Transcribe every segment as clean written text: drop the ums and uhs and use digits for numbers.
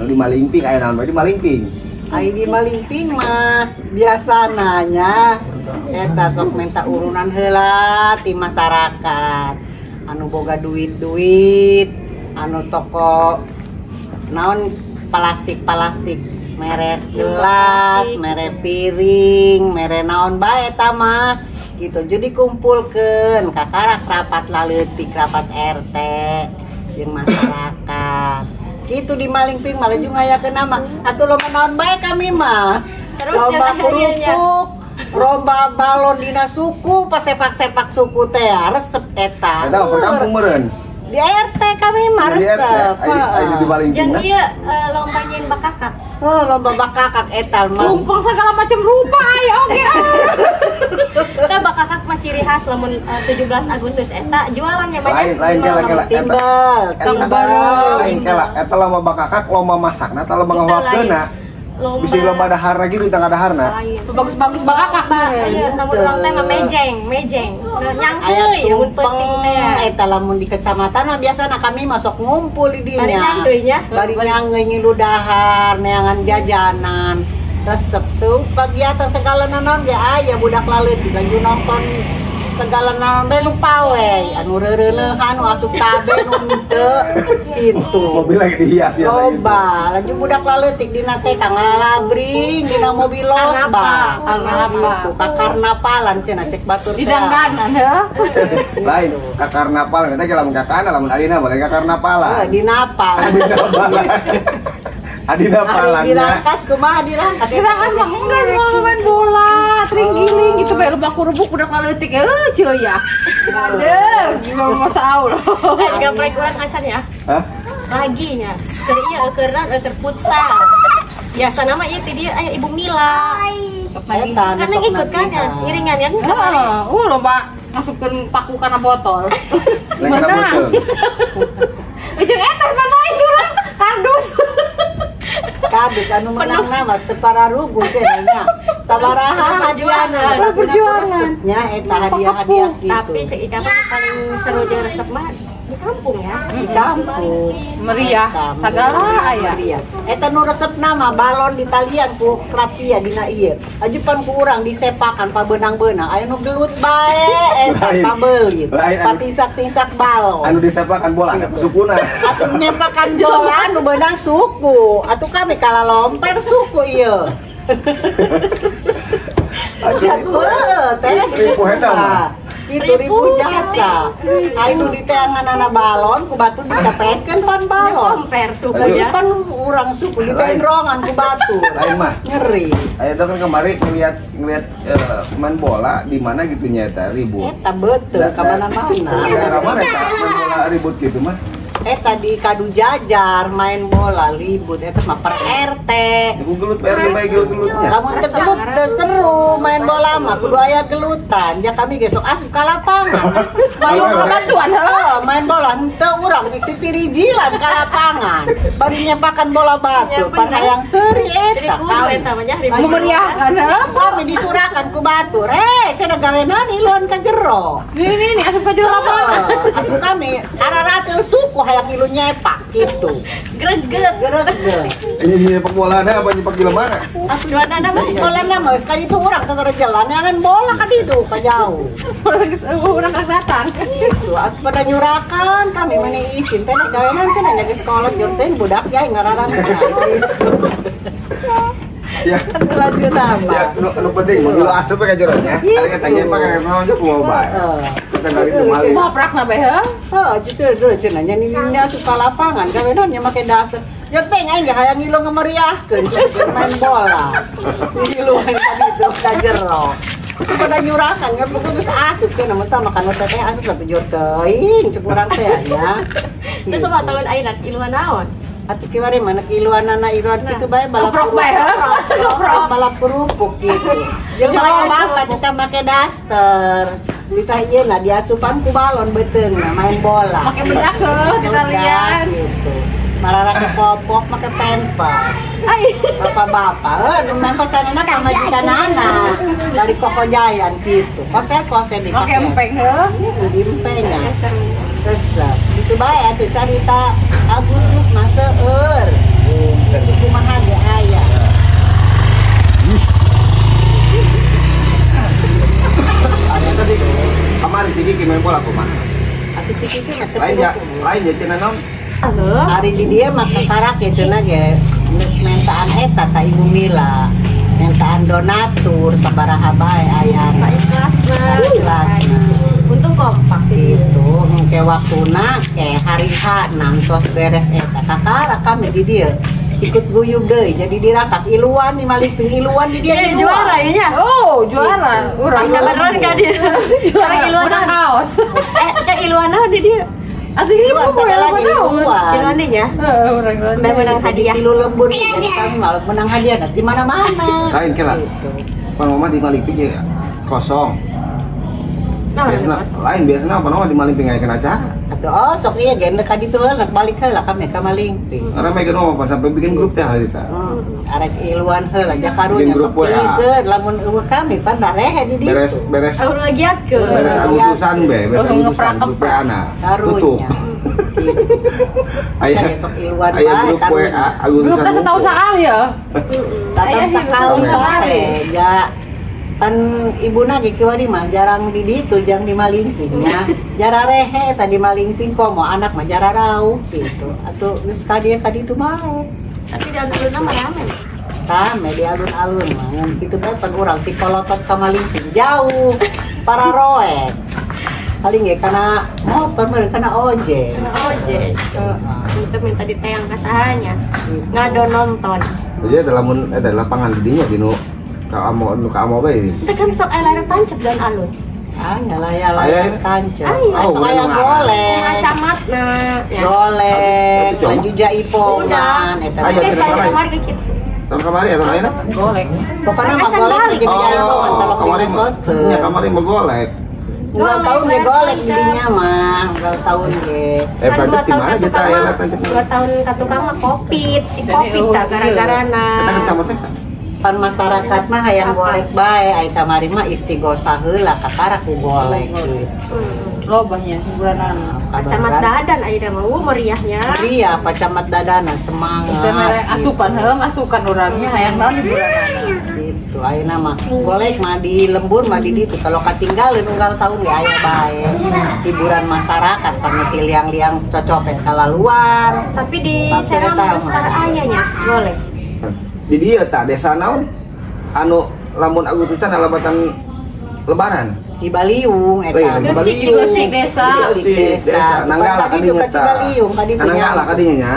Anu di Malingping aya naon bae di Malingping? Ai di Malingping mah biasana nya eta sok minta urunan heula ti masyarakat. Anu boga duit-duit, anu toko naon plastik-plastik, mere gelas, mere piring, mere naon bae eta mah gitu. Jadi kumpulkeun kakarak rapat laleutik, rapat RT jeung masyarakat. Gitu di Malingping malah juga ngayakeun nama. Atuh lomba naon bae kami mah. Terus lomba jangan kerupuk, lomba balon dina suku, pas sepak-sepak suku teh resep eta. Eta mah kampung meureun. Di RT kami mah Di RT, resep. Ai di Malingping Jeung mah. ieu lomba nyeun bakakak. Oh, lomba bakakak eta mah. Tumpeng segala macam rupa aya oge ah. Eta bakakak mah ciri khas lamun 17 Agustus eta jualannya banyak. Lain lain kela kela eta. Timbal, Eta timbal. lain kela eta lomba bakakak lomba masakna atau lomba ngahuapkeunna. Lomba. Bisa lomba dahar gitu tangga daharna. Lain. Bagus-bagus bakakak meureun. Iya, lamun urang teh mah mejeng, mejeng. Nah, Aya nyangkeuy mun tumpeng penting teh. eta lamun di kecamatan mah biasana kami masuk ngumpul di Bari dinya. nyangkeuy nya. Bari nyangkeuy ngilu dahar, neangan jajanan. Resep su kegiatan segala naon ge aya budak laleutik laju nonton segala naon bae lupa we anu reureunehan anu asup kabeh nu henteu gitu. Mobil lagi dihias biasa gitu. Loba, laju budak laleutik dina teh ka ngalalabring dina mobil los ba. Karnaval. Gitu, ka karnapalan cenah cek batur teh. Di dangdanan heuh. Lain ka karnaval eta ge lamun kakana lamun adina boleh ka karnapalan. Heuh, di napal. Adina Ari palannya. dirangkas kumaha dirangkas? Dirangkas mah enggak semua main bola, teringgiling gitu bae lomba kerupuk budak laleutik heuh ceuy ya. Ada, gimana masa Allah. Eh, gaplek urang acan ya. Hah? Lagi nya. Keur ieu eukeurna eueur futsal. Biasa nama ieu ti dieu aya Ibu Mila. Eta Kan yang ikut kan ya, ngiringan kan? Heeh, lomba masukkeun paku kana botol. Lain kana Menang. beuteung. Ujung eta mana itu lah, kardus. Kardus anu menang nama teu pararugu cenah nya. Sabaraha hadiahna? Perjuangan. Nya eta hadiah-hadiah gitu. Tapi cek Ika mah paling seru jeung resep mah di kampung ya. Di kampung. Meriah, Eta, sagala aya. meriah. Eta nu resep nama balon ditalian ku krapia dina ieu. Ajupan ku urang disepakan pabeunang-beunang. Aya nu gelut bae eta Lain. pabelit. Lain, anu- Patincak-tincak balon. Anu disepakan bola anu sukuna. Atuh nyepakan bola nu beunang suku. Atuh kami kalah lomper suku ieu. Atuh teh. Ripuh eta mah. Itu ribu jasa. Ayo di teangan balon ku batu dicapekeun pan balon. Lomper suku Aduh. ya. Pan urang suku dibendrongan ku batu. Lain mah. Ngeri. Ayo tuh kan kemarin ngelihat ngelihat main bola di mana gitu nyata ribut. Eta betul ka mana-mana. Ka mana eta main bola ribut gitu mah? Eta di Kadu Jajar main bola ribut eta mah per RT. Ibu gelut PRT bae gelut-gelutnya. Lamun teu gelut teu seru main bola mah kudu aya gelutan. Ja kami ge sok asup ka lapangan. Main bola bantuan heuh. Main bola henteu urang dititirijilan ka lapangan. Bari nyepakan bola batu Ya, pan bener. hayang seuri Jadi eta kudu kami. eta mah nya ribut. Memeriahkan heuh. Kami disurakan ku batur. Eh, cenah gawe naon iluan ka jero. Nih nih nih asup ka jero lapangan. Heeh, atuh kami ararateul suku hayang ilu nyepak gitu. Greget. Greget. Ini nyepak bola ada apa nyepak di mana? Atuh Juara nama bola nama sekali itu urang teu jalan neangan bola ka ditu ka jauh. Urang geus eueuh urang kasatang. Gitu, atuh pada nyurakan kami meni isin teh nek gawenan cenah nya geus kolot jur teh budak yai ngararamena. Ya. Lanjut nama. Ya, nu penting mah dulu asup ka jero nya. Ari eta nyepak ka naon aja kumaha bae. Kita kali itu maling. Kumaha prakna bae heuh. Heuh, justru dulu cenah nya nini asup ka lapangan gawenan nya make daster. Ya teh aing ge hayang ngilu ngemeriahkeun cenah main bola. Ngilu ka ditu ka jero. Itu pada nyurakan nggak perlu geus asup cenah mun tah makan teh asup satu jur teuing cek urang teh nya. Terus sama tahun ayeuna iluan naon? Atuh kiwari mana iluan iluan kitu bae balap Keprok bae heuh. kerupuk, balap kerupuk gitu. Jeung bapak kita make daster. Kita ieu lah diasupan ku balon beuteungna main bola. Make bedak heuh ditalian. Gitu. Mararake popok make pempes. Bapak-bapak, nu mempesanana pamajikanana dari Kokojayan gitu. Koser-koser Make dipake. empeng heuh. Di empengnya. Resep. Itu bae atuh carita Agustus mah seueur. Bandung. Kumaha ge aya. Aya tadi kamari si Kiki main bola kumaha? Atuh si Kiki mah teu lain ya cenah naon? Hari di dia mah kakarak ya cenah ge mentaan eta ta Ibu Mila. Mentaan donatur sabaraha bae aya. Ikhlasna. Ikhlasna. Untung kompak gitu. Engke waktuna ke hari H nangtos beres eta kakarak kami di dieu. Ikut guyub deui jadi dirakas iluan di Malingping iluan di dia juara ya nya. Oh, juara. Urang kabaran ka dia. Juara iluan kaos. Ke iluan naon di dia? Atuh iluan lagi iluan nya. Heeh, urang iluan. Menang hadiah. Tilu lembur jadi kami malah menang hadiah di mana-mana. Lain kela. Pan mama di Malingping ya kosong. Biasana lain biasana apa nama di Malingping aya kana acara. Atuh oh sok ieu ge ka ditu heula balik heula kami ka Malingping. Rame geus mah sampai bikin grup teh hari teh. Arek iluan heula ja karunya sok tiiseun lamun eueuh kami pan darehe di ditu. Beres beres. Anu ngagiatkeun. Beres Agustusan be, beres Agustusan grup WA na. Tutup. Aya sok iluan bae grup WA Agustusan. Grupna setahun sakali ya. Setahun sakali bae ja. Pan ibuna ge kiwari mah jarang di ditu jang di Malingping nya. Jara rehe eta di Malingping komo anak mah jara rauh gitu. Atuh geus ka dieu ka ditu bae. Tapi di alun-alun mah rame. Rame di alun-alun mah ngan kitu bae pan urang ti kolotot ka Malingping jauh. Para roek. Paling ge kana motor meureun kana ojek. Kana ojek. Heeh. Itu minta diteang ka sahanya. Ngado nonton. Jadi lamun eta lapangan di dinya dinu ka amo nu ka amo bae. Teu kan sok aya layar tancep dan alun. Ah, layar tancep. Sok aya golek. Camatna. Golek, laju jaipongan eta. Geus kamari ge kitu. Tahun kamari atau lain? Golek. Pokona mah golek jeung jaipongan tolong dimaksudkeun. Nya kamari mah golek. Dua tahun ge golek dinya mah, 2 tahun ge. Tancep di mana kita aya tancep? 2 tahun ka tukang mah Covid, si Covid tah gara-garana. Eta kan camat teh. Pan masyarakat mah hayang golek bae, ai kamari mah istighosah heula kakara ku golek gitu. Lobahnya hiburanana. Pak Camat Dadan ayeuna mah meriahnya. Meriah Pak Camat Dadan semangat. Bisa asupan heula masukan urangnya hayang naon hiburanana. Gitu ayeuna mah golek mah di lembur mah di ditu kalau katinggalin unggal tahun ge aya bae. Hiburan masyarakat pamit liang-liang cocopet kalaluar. Tapi di Serang mah geus aya nya golek. Di dieu tah desa naon anu lamun Agustusan alabatan lebaran Cibaliung eta Geursik desa desa Nanggala ka dinya tah Nanggala ka dinya nya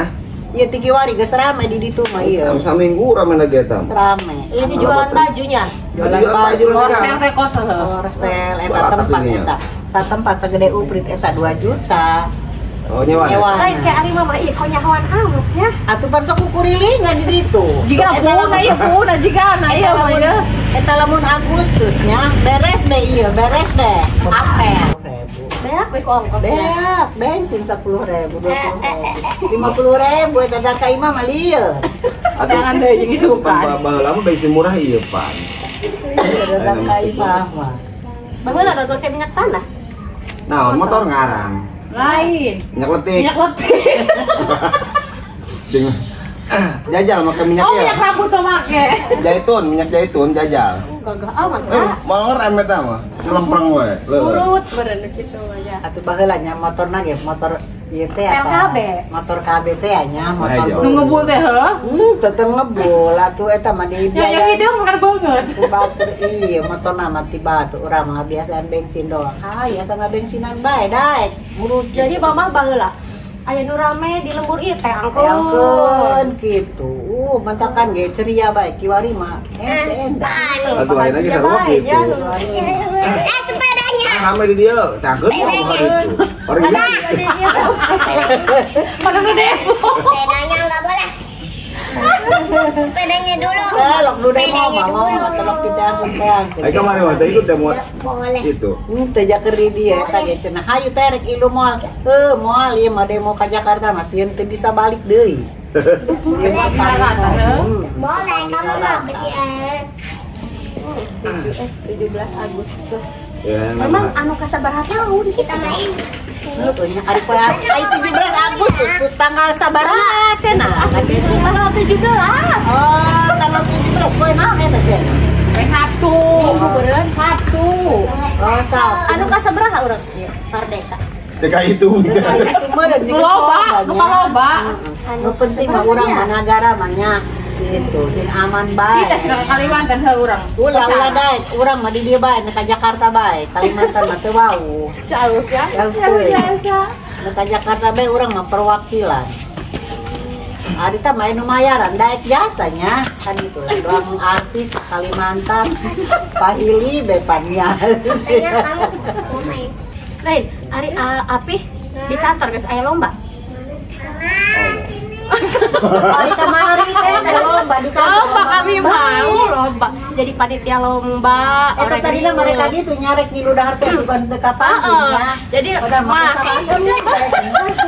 ieu ti kiwari geus rame di ditu mah ieu saminggu rame lagi eta geus rame ini jualan bajunya jualan baju korsel teh korsel korsel eta tempat eta satempat sagede uprit eta 2 juta. Oh nyewa. Lain kayak ari mama ieu kok nyahoan amat ya. Atuh pan sok kukurilingan di ditu. Jika puuna ieu puuna jika na ieu mah ieu. Eta lamun Agustus nya beres be ieu, beres be. Apel. Beak we ku ongkos. Beak, bensin 10.000, 20.000. 50.000 eta da ka imah mah lieu. Jangan deui jeung isukan. Baheula mah bensin murah ieu pan. Eta ka imah mah. Baheula da kayak minyak tanah. Nah, motor ngarang. Lain. Minyak letik. Minyak letik. Jajal make minyak ya. Oh, minyak rambut tuh make. Jaitun, minyak jaitun jajal. Gagah amat. Moal ngerem eta mah. Celempeng we. Urut beureun kitu aja. Atuh baheula nya motorna ge motor ieu teh apa? LKB. Motor KB teh nya motor. Nu ngebul teh heuh. Tetep ngebul atuh eta mah di biaya. Yang hidung kan banget. Batur iya motorna mah ti batu urang mah biasaan bensin doang. Ah, biasa ngabensinan bae daek. Urut. Jadi mama baheula aya nu rame di lembur ieu teh angkeun kitu. Mantakan ge ceria bae kiwari mah. Ente. Atuh ayeuna ge sarua kitu. Sepedanya. Rame di dieu, teh angkeun mah itu. Orang gede. Mana nu demo. Sepedanya enggak boleh. Sepedanya dulu. Lok nu demo mah mah telok ti teang. Ai kamari mah teh ikut demo. Boleh. Gitu. Teu jaker di dieu eta ge cenah hayu teh rek ilu moal. Heuh moal ieu mah demo ka Jakarta mah sieun teu bisa balik deui. Boleh. Boleh kamu mah beli 17 Agustus. Memang anu kasabaraha tahun kita main. Nya ari poe 17 Agustus tanggal sabaraha cenah? Tanggal 17. Oh, tanggal 17 poe naon eta cenah? Poe Sabtu. Minggu beureun Sabtu. Oh, Sabtu. Anu kasabaraha urang? Merdeka. Teka itu. Loba, nu loba. Nu penting mah urang mah nagara mah nya gitu, sing aman bae. Kita sih Kalimantan heuh urang. Ulah ulah daek, urang mah di dieu bae, ka Jakarta bae. Kalimantan mah teu wau. Jauh ya. Jauh teuing. Nu ka Jakarta bae urang mah perwakilan. Adita mah nu mayaran daek jasanya kan gitu lah. Doang artis Kalimantan pahili bepannya. Katanya kamu mau main. Lain, ari Apih di kantor geus aya lomba. Ari kamari teh lomba di kantor. Lomba kami mau lomba. Jadi panitia lomba. Eta tadina mereka ditu nyarek di ludahar teh sugan teu kapanggih nya. Jadi mah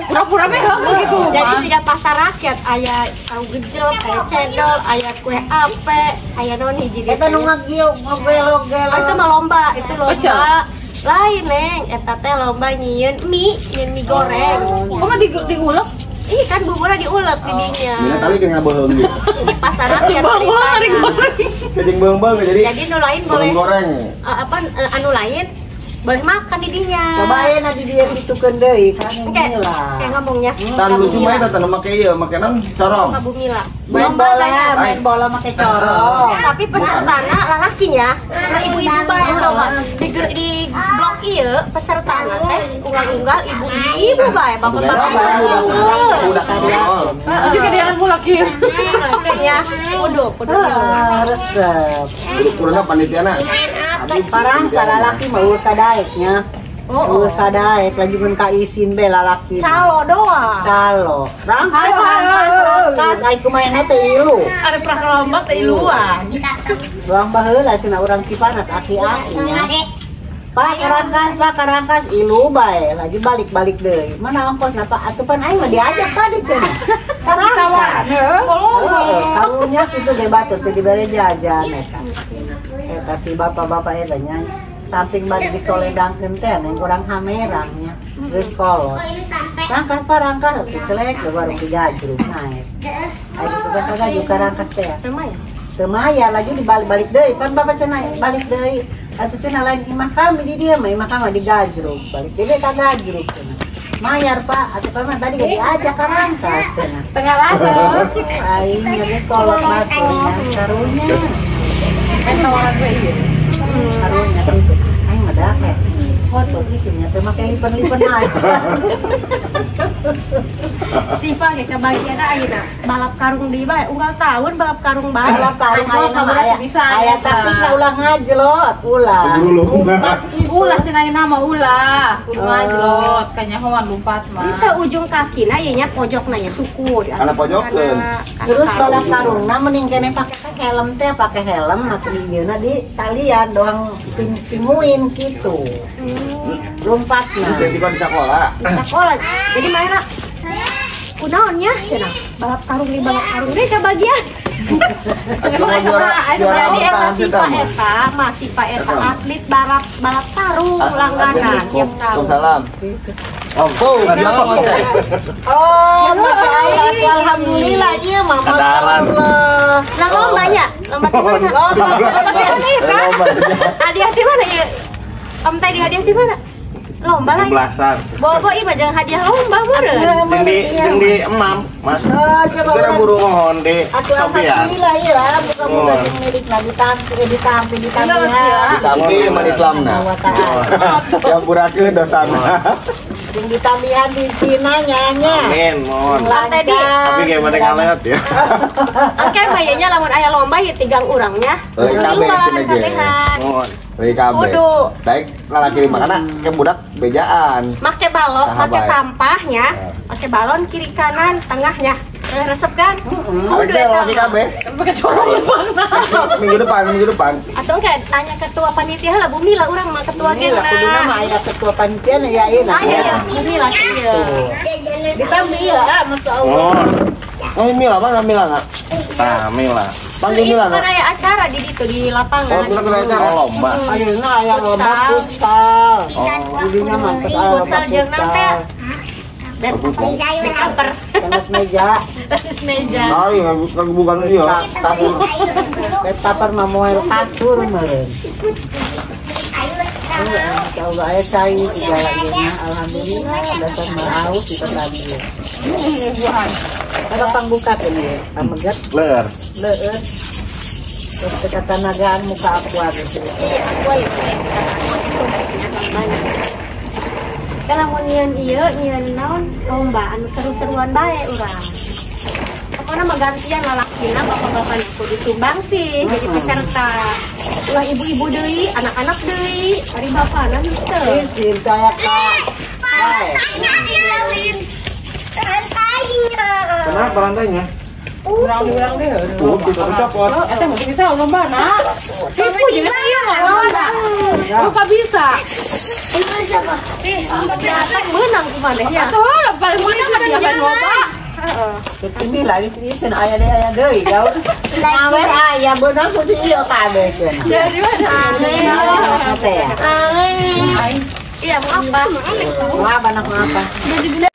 pura-pura we heuh gitu. Jadi siga pasar rakyat aya tahu gejot, aya cendol, aya kue ape, aya naon hiji. Eta nu ngagelo-gelo. Itu mah lomba, itu lomba. Lain neng, eta teh lomba nyieun mie goreng. Oh, mah diulek? Ih kan bumbunya diulek di dinya. Mina tali keur ngabeheung gitu. Di pasar rakyat ceritanya. Jadi beung-beung jadi nu lain boleh goreng. Apa anu lain boleh makan di dinya. Cobain di dia ditukeun deui kan lah. Kayak ngomongnya. Tan lucu mah eta teh make ieu, make naon corong. Ka Bumila. Main bola make corong. Tapi pesertana lalakinya, ibu-ibu bae coba. Di blok ieu pesertana teh unggal-unggal ibu-ibu bae, bapak-bapak. Udah kecil. Juga dia mulak ieu. Nya kudu resep. Kudu panitiana. Parang salalaki mah eueuh kadaeknya. Eueuh kadaek lanjungan ka isin be lalaki. Calo doang. Calo. Rangkas rangkas ai kumaha teh ilu. Ada prak lomba teh iluan. Doang baheula cenah urang Cipanas aki-aki nya. Pak karangkas ilu bae laju balik-balik deui. Mana ongkosna Pak? Atuh pan aing mah diajak tadi cenah. Karangkas. Heeh, karunya kitu ge batur teu dibere jajan eta. Eta si bapak-bapak eta nya samping bari disoledangkeun teh neng urang hamerang nya geus kolot. Rangkas Pak rangkas atuh celek ke warung digajrug naek. Aya kitu teh kagajrug ka rangkas teh. Teu maya laju dibalik-balik deui pan bapak cenah balik deui. Atuh cenah lain imah kami di dieu mah imah kami digajrug balik deui ka gajrug cenah. Mayar Pak atuh mah tadi ge diajak ka rangkas cenah. Tengah lasem. Aing geus kolot batur nya karunya. Tawaran gue iya. Karunya gitu. Aing mah dake. Foto isinya teh make lipen-lipen aja. Siva ge kabagian ayeuna balap karung deui bae. Unggal tahun balap karung bae. Balap karung ayeuna mah aya. Aya taktikna ulah ngajlot, ulah. Ulah cenah ayeuna mah ulah. Kudu ngajlot, kanyahoan lumpat mah. Henteu ujung kakina ieu nya pojokna nya suku. Kana pojokeun. Terus balap karungna mending keneh pake helm teh, pake helm atuh ieuna di talian doang pinguin gitu. Lompatna. Jessica di sekolah. Di sekolah. Jadi mainna kunaon nya cenah? Balap karung di balap karung deui kabagian. Jadi eta si Pak eta, masih Pak eta atlet balap karung langganan tiap tahun. Salam. Oh, oh, Masya Allah, alhamdulillah ieu mah. Kadaran. Lah lomba nya, lomba di mana? Lomba hadiah di mana ieu? Om teh di hadiah di mana? Lomba lah. Belasan. Bobo ieu mah jangan hadiah lomba meureun. Jeung di emam, Mas. Oh, coba urang buru mohon di Sopian. Alhamdulillah ieu lah, buka-buka jeung milikna ditampi, ditampi, ditampi. Ditampi iman Islamna. Yang purakeun dosana. Jeung ditambihan di Cina nya. Amin, mohon. Tapi gimana ngaleot ya. Oke, mayanya lamun aya lomba ieu tigang urangnya. Miluan kabehan. Mohon. Kudu. Baik lalaki makana ke budak bejaan. Make balon, make tampahnya, make balon kiri kanan, tengahnya. Resep kan? Kudu eta lalaki kabeh. Pakai corong lempang. Minggu depan. Atau enggak tanya ketua panitia lah Bumi lah urang mah ketua gena. Kuduna mah aya ketua panitia na ya ieu. Aya Bumi lah ieu. Ditambi ya, Masya Allah. Oh, Mila mana Mila enggak? Tah, Mila. Panggil itu kan aya acara di ditu di lapangan. Oh, lomba. Ayeuna aya lomba futsal. Didinya mah futsal jeung naon teh? Bed tenis meja. Tenis meja. Ayo bukan iya. Bed paper mah moal kasur meureun. Coba aya cai segala ieu alhamdulillah dasar mah aus kita tadi. Ada pangbukakeun ieu, pameget. Leur. Leur. Terus ketanagaan muka aku gitu. Iya, aku ya. Kalau nyian ieu nyian naon lomba anu seru-seruan bae urang. Pokoknya mah gantian lalakina bapak-bapakna kudu sumbang sih jadi peserta. Ulah ibu-ibu deui, anak-anak deui, ari bapana henteu. Cinta ya Kak. Rantainya. Kenapa rantainya? Urang-urang deh. Tuh, copot. Eta mah bisa lomba na. Tipu jeung ieu mah lomba. Lupa bisa. Ih, menang kumaneh nya. Atuh, paling menang mah loba. Heeh. Ini lah ieu aya deui aya deui jauh. Ngawer aya beunang ku ieu kabeh cenah. Dari mana? Amin. Iya, mau apa? Mau apa anak mau apa? Jadi